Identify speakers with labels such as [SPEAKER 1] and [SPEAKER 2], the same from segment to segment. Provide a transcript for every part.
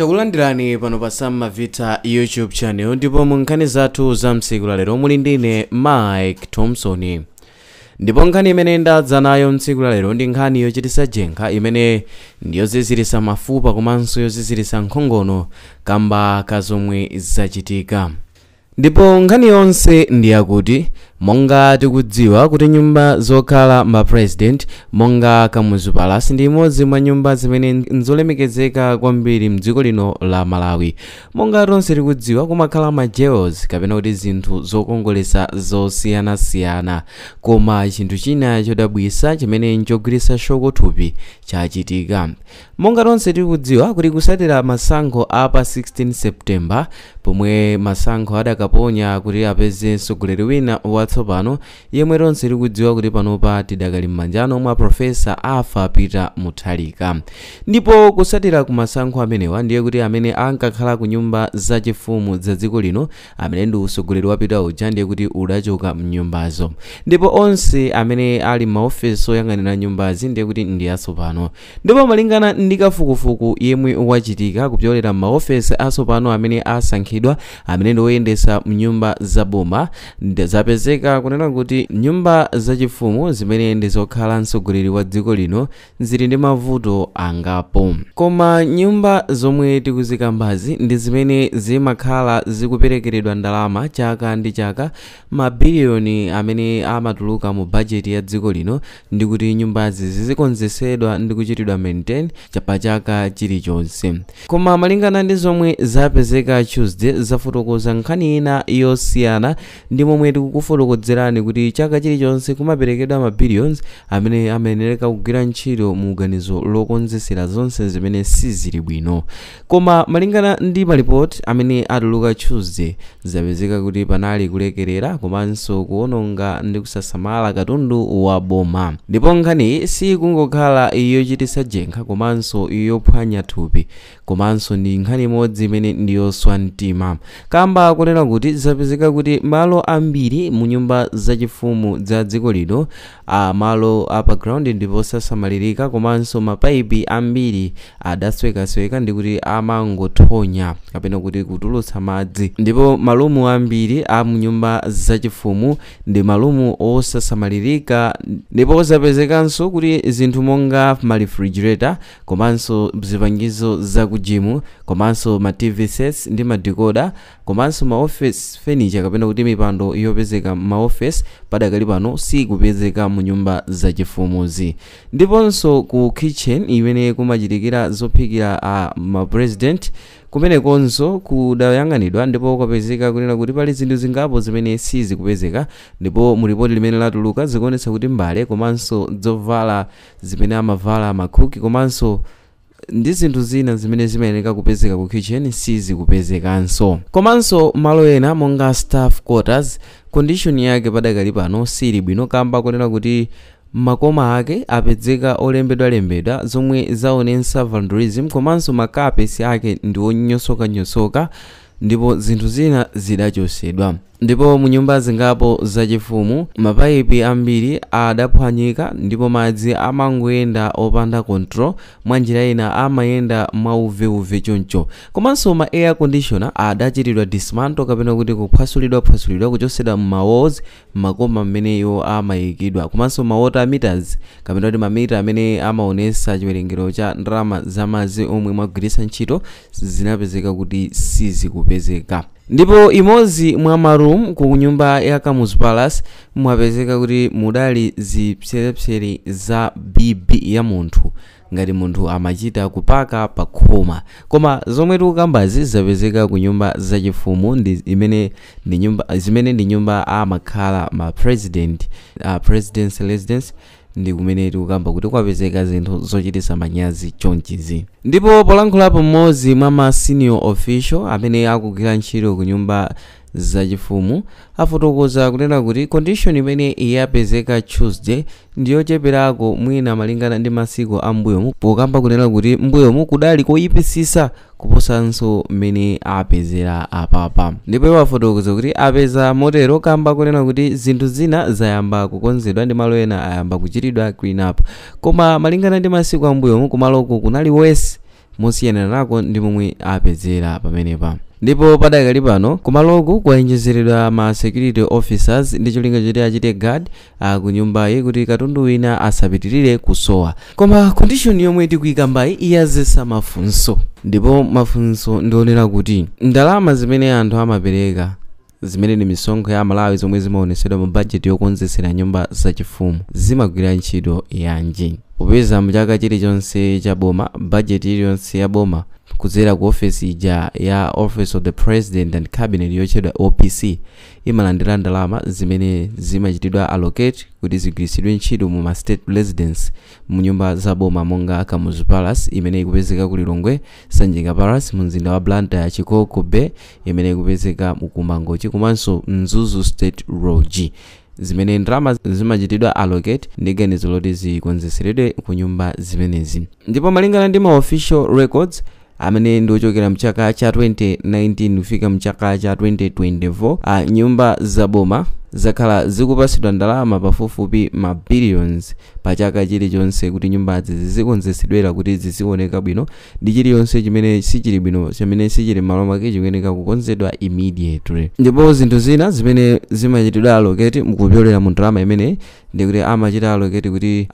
[SPEAKER 1] Takulandirani pano pa Sam Mavita YouTube channel, ndipo mu nkhani zathu za mtsiku la lero muli ndine Mike Thompson. Ndipo nkhani imene ndadza nayo mtsiku la lero ndi nkhani yochititsa jenkha, imene ndiyozizirisa mafupa komanso yozizirisa nkhongono kamba ka zomwe zachitika. Ndipo nkhani yonse ndiyakuti, monga tikudziwa kuti nyumba zokhala ma president monga Kamuzu Palace ndi imodzi mwa nyumba zimene nzolemekezeka kwambiri mdziko lino la Malawi. Monga tonse tikudziwa, kumakhala ma jewels kapena kuti zinthu zokongolesa zosiyanasiyana. Koma chinthu china chodabwisa chimene nchogwiritsa shoko thupi chachitika. Monga tonse tikudziwa kuti kusatira masankho a pa 16 September, pomwe masankho adakaponya kuti apeze mtsogoleri wina watsopano, yemwe tonse tikudziwa kuti panopa tidakali m'manjano mwa Professor Arthur Peter Mutharika. Ndipo kusatira ku masankho amenewa, ndiye kuti amene ankakhala ku nyumba zachifumu za dziko lino, amene ndi utsogoleri wapita uja, ndiye kuti udachoka mnyumbazo, ndipo onse amene ali m'maofesi oyang'anira nyumbazi ndiye kuti ndi atsopano. Ndipo malingana ndi kafukufuku yemwe wachitika kupyolera m'maofesi atsopano amene asankhidwa, amene ndi oyendetsa mnyumba zaboma, zapezeka kunena kuti nyumba zachifumu zimene ndi zokhala mtsogoleri wa dziko lino zili ndi mavuto angapo. Koma nyumba zomwe tikuzikambazi ndi zimene zimakhala zikuperekeredwa ndalama chaka ndi chaka, mabiliyoni amene amatuluka mu bajeti ya dziko lino, ndi kuti nyumbazi zizikonzesedwa ndi kuchitidwa maintain pa chaka chilichonse. Koma malingana ndi zomwe zapezeka Tuesday, zafotokoza nkhani ina yosiyana ndi momwe tikukufotokozerani kuti chaka chilichonse kumaperekedwa ma billions amene amayenereka kugwira ntchito mu ganizo lokonzesera zonse zimene sizili bwino. Koma malingana ndi malipoti amene atuluka Tuesday, zapezeka kuti panali kulekerera komanso kuwononga ndi kusasamala katundu wa boma. Ndipo nkhaniyi sikungokhala yochititsa jenkha komanso yophwanya thupi, komanso ndi nkhani imodzi imene ndiyoswa mtima, kamba kunena kuti zapezeka kuti malo ambiri mu nyumba zachifumu za dziko lino, malo a pa ground ndipo sasamalirika, komanso mapaipi ambiri adaswekasweka ndi kuti amangothonya kapena kuti kutulutsa madzi. Ndipo malumu ambiri a mu nyumba zachifumu ndi malumu osasamalirika. Ndipo zapezekanso kuti zinthu monga ma refrigerator komanso zipangizo za ku gym komanso ma TV sets ndi ma decoder komanso ma office furniture kapena kuti mipando yopezeka ma office padakali pano sikupezeka mu nyumba zachifumuzi. Ndiponso ku kitchen imene kumachitikira zophikira a ma president, kumenekonso kudayang'anidwa ndipo kwapezeka kunena kuti pali zinthu zingapo zimene sizikupezeka. Ndipo mu ripoti limene latuluka zikuonetsa kuti mbale komanso zovala zimene amavala makhuki komanso ndi zinthu zina zimene zimayenera kupezeka ku kitchen sizikupezekanso. Komanso malo ena monga staff quarters, condition yake padakali pano sili bwino, kamba kunena kuti makoma ake apezeka olembedwalembedwa zomwe zaonetsa vandalism, komanso makapesi ake ndi onyosokanyosoka ndipo zinthu zina zidachosedwa. Ndipo mu nyumba zingapo zachifumu mapaipi ambiri adaphwanyika ndipo madzi amangoyenda opanda control, mwa njira ina amayenda mwauveuve choncho. Komanso ma air conditioner adachitidwa dismantle kapena kuti kuphwasulidwaphwasulidwa, kuchosedwa ma walls, makoma mmene iwo amayikidwa. Komanso ma water meters kapena kuti mamita amene amaonesa chiwerengero cha ndalama zamadzi omwe mwagwiritsa ntchito zinapezeka kuti sizikupezeka. Ndipo imodzi mwa ma room ku nyumba ya Kamuzu Palace mwapezeka kuti mudali zipserepsere za bibi ya munthu, ngati munthu amachita kupaka pa khoma. Koma zomwe tikukambazi zapezeka ku nyumba zachifumu ndi imene ndi nyumba zimene ndi nyumba amakhala ma president, president's residence, ndi kumene tikukamba kuti kwapezeka zinthu zochititsa manyazi chonchizi. Ndipo polankhulapo mmodzi mwa ma senior official amene akugwira ntchito ku nyumba zachifumu afotokoza kunena kuti condition imene yapezeka Tuesday ndiyocheperako mwina malingana ndi masiku a mbuyomu, pokamba kunena kuti mbuyomu kudali koyipisisa kuposanso mmene apezera apapa. Ndipo iwo afotokoza kuti apeza motero kamba kunena kuti zinthu zina zayamba kukonzedwa ndi malo ena ayamba kuchitidwa clean up, koma malingana ndi masiku ambuyomu kumaloko kunali worse. mosiyana nako ndi momwe apezera pamenepa. Ndipo padakali pano kumaloku kwaonjezeredwa ma security officers ndi cholinga choti achite guard ku nyumbayi kuti katundu wina asapitirire kusowa. Koma condition yomwe tikuyikambayi iyazesa mafunso, ndipo mafunso ndionera kuti ndalama zimene anthu amapereka zimene ndi misonkho ya Malawi zomwe zimaonesedwa mu budget yokonzesera nyumba zachifumu zimagwira ntchito yanji, popeza mchaka chilichonse cha boma budget iliyonse ya boma kudzera ku office ija ya Office of the President and Cabinet yotchedwa OPC imalandira ndalama zimene zimachitidwa allocate kuti zigwiritsidwe ntchito mu ma state residence mu nyumba za boma monga Kamuzu Palace imene ikupezeka ku Lilongwe, Sanjika Palace mu mzinda wa Blantyre, Chikoko Bay imene ikupezeka ku Mangochi komanso Mzuzu State Lodge, zimene ndalama zimachitidwa allocate ndi ganizo loti zikonzeseredwe ku nyumba zimenezi. Ndipo malingana ndi ma official records amene ndi ochokera mchaka cha 2019 kufika mchaka cha 2024, nyumba zaboma zakhala zikupasidwa ndalama pafupifupi ma billions pa chaka chilichonse kuti nyumbazi zizikonzesedwera kuti zizioneka bwino ndi chiliyonse chimene sichili bwino, chimene sichili m'malo mwake chikuyeneka kukonzedwa immediately. Ndipo zinthu zina zimene zimachitidwa allocate mukupyolera mu ndalama imene ndikuti amachita allocate kuti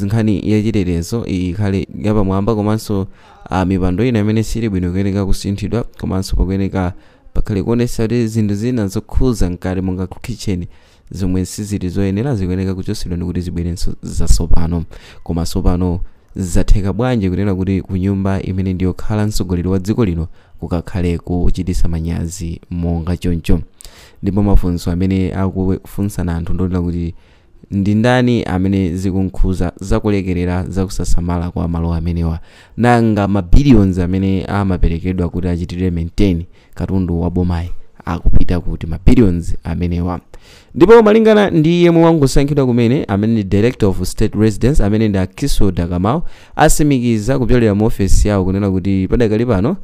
[SPEAKER 1] nkhani yachitetezo ikhale yapamwamba, komanso mipando ina imene sili bwino kuyeneka kusinthidwa, komanso pakuyeneka pakhale kuonesa kuti zinthu zina zokhuza mkati monga ku kitchen zomwe sizili zoyenera zikuyeneka kuchosedwa ndi kuti zibwerenso zatsopano. Koma tsopano zatheka bwanji kunena kuti ku nyumba imene ndiyokhala mtsogoleri wa dziko lino kukakhale kuchititsa manyazi monga choncho? Ndipo mafunso amene akufunsana anthu ndionena kuti ndi ndani amene zikunkhuza zakulekerera zakusasamala kwa malo amenewa, nanga ma billions amene amaperekedwa kuti achitire maintain katundu wa bomayi akupita kuti ma billions amenewa? Ndipo malingana ndi yemwe wangosankhidwa kumene amene ndi Director of State Residence amene ndi Akiso Dakamau asimikiza kupyolera mu ofesi yawo kunena kuti padakali pano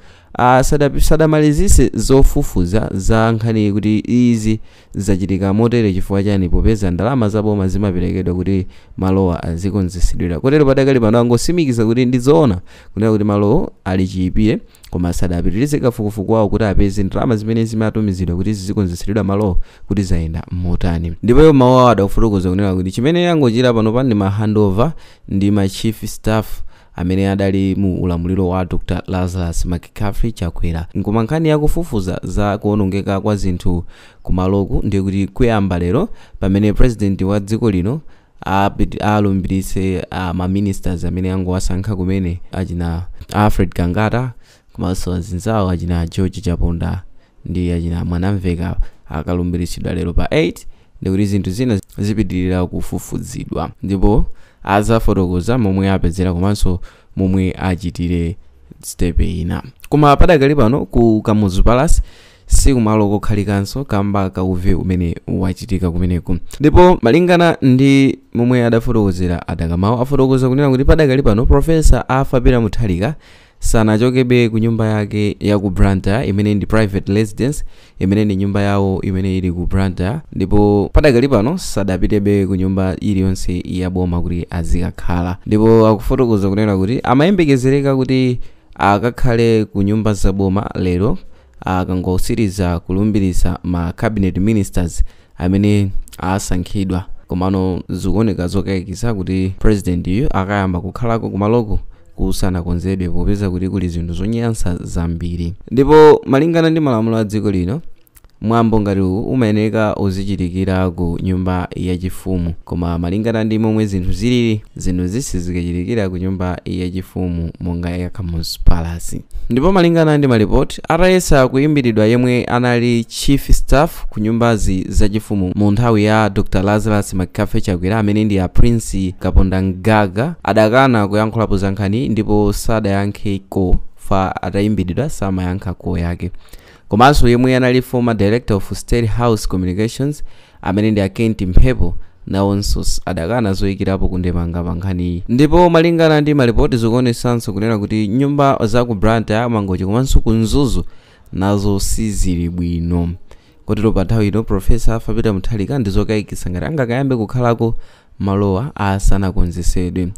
[SPEAKER 1] sadamalizise zofufuza za nkhani kuti izi zachitika motere chifukwa chani, popeza ndalama zaboma zimaperekedwa kuti malowa azikonzesedwera. Kotero padakali pano angosimikiza kuti ndi zoona kunena kuti malowo ali chiyipire, koma sadapitirize kafukufuku wawo kuti apeze ndalama zimene zimatumizidwa kuti zizikonzesedwa malowo kuti zayenda motani. Ndipo mawu awo adakufotokoza kunena kuti chimene angochita pano ndi ma handover ndi ma chief staff amene adali mu ulamuliro wa Dr. Lazarus McCarthy Chakwera. Koma nkhani yakufufuza za kuwonongeka kwa zinthu kumaloku ndiye kuti kuyamba lero pamene president wa dziko lino alumbiritse ma ministers amene angowasankha kumene achina Alfred Gangata komanso azinzawo achina George Chaponda ndi achina Mwanamveka akalumbiritsidwa lero pa 8, ndikuti zinthu zina zipitirira kufufuzidwa ndipo azafotokoza momwe apezera komanso momwe achitire step ina. Koma padakali pano ku Kamuzu Palace sikumalo kokhalikanso kamba kauve umene wachitika kumeneku. Ndipo malingana ndi momwe adafotokozera Adakamau afotokoza kunena kuti padakali pano Professor Arthur Peter Mutharika sanachokebe ku nyumba yake ya ku Blantyre imene ndi private residence imene ndi nyumba yawo imene ili ku Blantyre, ndipo padakali pano sadapitebe ku nyumba iliyonse ya boma kuti azikakhala. Ndipo akufotokoza kunena kuti amayembekezereka kuti akakhale ku nyumba za boma lero akangosiriza kulumbiritsa ma cabinet ministers amene asankhidwa, komano zikuoneka zokayikitsa kuti president yu akayamba kukhalako kumaloko kusanakonzedwe popeza kuti kuli zinthu zonyansa zambiri. Ndipo malingana ndi malamulo a dziko lino mwambo ngati uwu umayeneka uzichitikira ku nyumba yachifumu, koma malingana ndi momwe zinthu zilili zinthu zisizikachitikira ku nyumba yachifumu monga ya Kamuzu Palace. Ndipo malingana ndi malipoti atayesa kuyimbiridwa yemwe anali chief staff ku nyumbazi zachifumu mu nthawi ya Dr. Lazarus McCarthy Chakwera amene ndi a Prince Kaponda Mgaga adakana kuyankhulapo za nkhani ndipo sadayankhe ko fa atayimbiridwa samayankha ko yake. Komanso yemwe anali former director of State House Communications amene ndi Akenti Mphepo nawonso adakana zoyikirapo kundemanga pa nkhaniyi. Ndipo malingana ndi malipoti zikuonesanso kunena kuti nyumba za ku Blantyre, Mangochi komanso ku Mzuzu nazo sizili bwino. Kotero pa nthawi ino Professor Arthur Peter Mutharika ndi zokayikitsa ngati angakayambe kukhalako malowa asanakonzesedwe.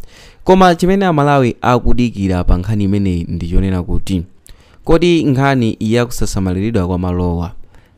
[SPEAKER 1] Koma chimene Amalawi akudikira pa nkhani imeneyi ndi chonena kuti kodi nkhani yakusasamaliridwa kwa malowa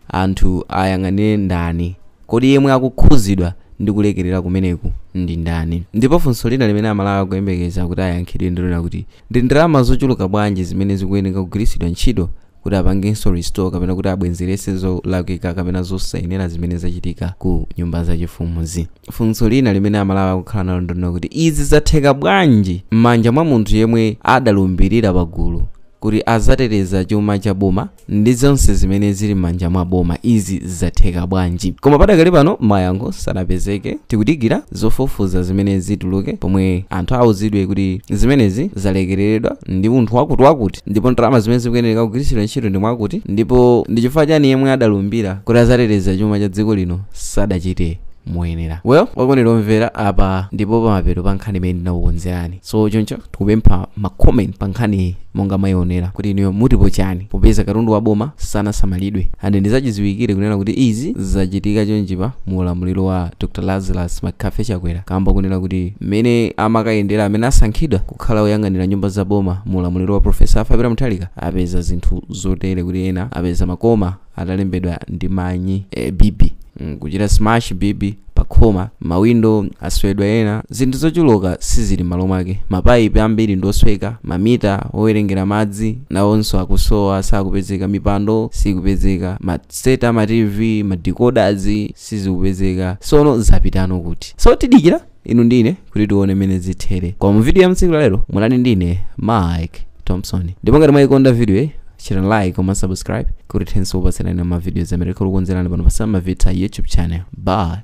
[SPEAKER 1] anthu ayang'anire ndani? Kodi yemwe akukhuzidwa ndi kulekerera kumeneku ndi ndani? Ndipo funso lina limene Amalawi akuyembekeza kuti ayankhidwe ndilonena kuti ndi ndalama zochuluka bwanji zimene zikuyeneka kugwiritsidwa ntchito kuti apangenso restore kapena kuti abwenzerese zolakwika kapena zosayenera zimene zachitika ku nyumba zachifumuzi. Funso lina limene Amalawi akukhala nalo ndilonena kuti izi zatheka bwanji m'manja mwa munthu yemwe adalumbirira pagulu kuti azateteza chuma cha boma ndi zonse zimene zili m'manja mwa boma. Izi zatheka bwanji? Koma padakali pano mayankho sanapezeke. Tikudikira zofufuza zimene zituluke pomwe anthu auzidwe kuti zimenezi zalekereredwa ndi munthu wakuti wakuti, ndipo ndalama zimene zikuyenera kugwiritsidwa ntchito ndi mwakuti, ndipo ndi chifukwa chani yemwe adalumbira kuti azateteza chuma cha dziko lino sadachite moyenera. Well, okondedwa omvera, apa ndipo pamapeto pa nkhani imene ndinakukonzerani. So choncho tikupempha ma comment pa nkhani monga mwayionera kuti inuyo mutipo chani popeza katundu wa boma sanasamalidwe, and ndizachidziwikire kunena kuti izi zachitika chonchipa mu ulamuliro wa Dr. Lazarus McCarthy Chakwera, kamba kunena kuti mmene amakayendera amene asankhidwa kukhala oyang'anira nyumba za boma mu ulamuliro wa Professor Arthur Peter Mutharika apeza zinthu zotere, kuti ena apeza makoma atalembedwa ndi manyi bibi, kuchita smash bibi pakhoma, mawindo aswedwa, ena zinthu zochuluka sizili m'malo mwake, mapayipi ambiri ndi osweka, mamita owerengera madzi nawonso akusowa, sakupezeka, mipando sikupezeka, maseta ma TV, ma decoders sizikupezeka. Sono zapitano kuti? So tidikira inu ndine kuti tione mmene zithere. Koma mu video ya mtsiku lalero munali ndine Mike Thompson, ndipo ngati mwayikonda video iyi, chitani like koma subscribe kuti thenso kupatsirani ma videos amene tikukonzerani pano pa Sam Mavita YouTube channel. Bye.